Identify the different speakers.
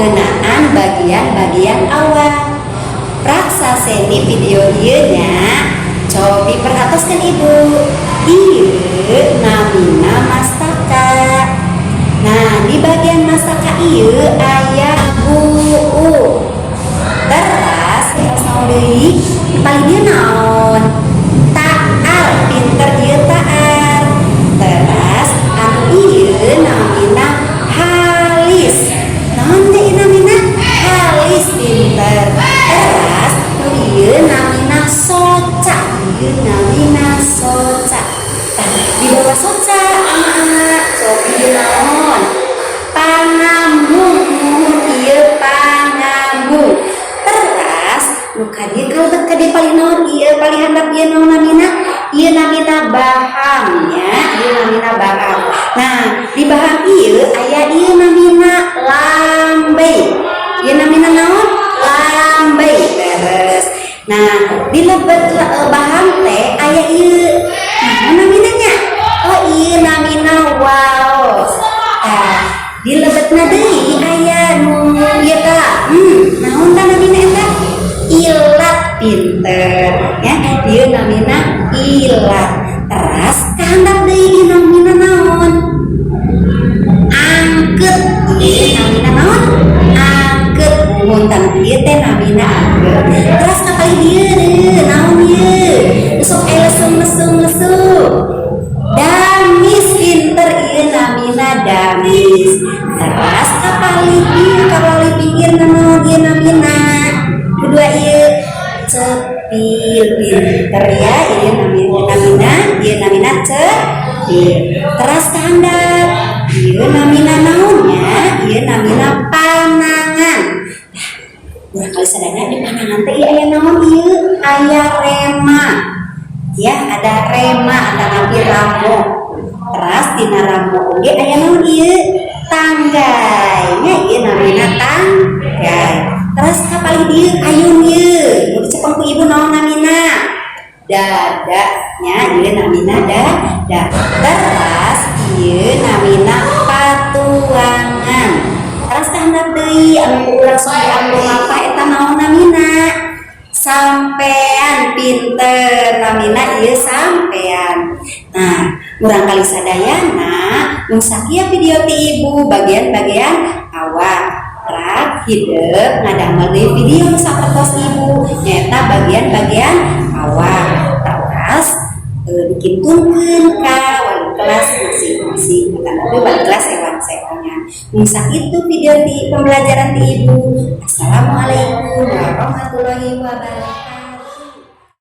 Speaker 1: Ngeunaan bagian-bagian awak. Praksaseni video ieu nya, cobi perhatoskeun Ibu. Ieu namina mastaka. Nah, di bagian mastaka ieu aya buu. Teras naon deui? Paling dieu naon? Taar, pinter, ieu taar. Teras anu ieu namina halis. Naon teh namina? Halis, pinter. Teras nu ieu namina soca. Ieu namina soca. Tah, di bawah soca anak-anak, cobi ieu naon? Pangambung, muhun, ieu pangambung. Teras nu ka dieu, kalebet ka dieu paling naon ieu, paling handap ieu naon namina? Ieu namina baham nya, ieu namina baham. Nah, di baham ieu aya ieu namina lambey. Ieu namina naon? Lambey. Beres. Nah, di lebet baham teh aya ieu. Naon namina nya? Oh, ieu namina waos. Tah, di lebetna deui aya nu ieu ka. Naon tah namina eta? Ilat, pinter ya, ieu namina ilat. Teras kahandap deui ieu namina naon? Angkeut. Ieu namina naon? Angkeut. Muhun, tah ieu teh namina angkeut. Teras ka palih dieu deui naon ieu? Sok aya lesung lesung lesung. Damis, pinter, ieu namina damis. Teras ka palih dieu, ka palih pinggir naon ieu namina? Kedua ieu cepil, pinter ya, ieu namina namina ieu namina cepil. Teras ka handap ieu namina naonnya? Ieu namina panangan. Nah, murangkalih sadaya, di panangan teh ieu aya naon ieu? Aya rema ya, ada rema atanapi ramo. Teras dina ramo oge aya naon ieu? Tanggai nya, ieu namina tanggai. Teras ka palih dieu ayun ieu nu dicepeng ku Ibu naon namina? Dada nya, ieu namina dada. Teras ieu namina patuangan. Teras ka handap deui anu ku urang sok dianggo mapah eta naon namina? Sampean, pinter, namina ieu sampean. Nah, murangkalih sadayana, mung sakieu video ti Ibu bagian-bagian awak. Rak hidep ngadamel deui video nu sapertos Ibu nyaeta bagian-bagian awak. Teras dikintunkeun ka wali kelas masing-masing atanapi wali kelas ewang-sewangan. Mung sakitu video di pembelajaran ti Ibu. Assalamualaikum warahmatullahi wabarakatuh.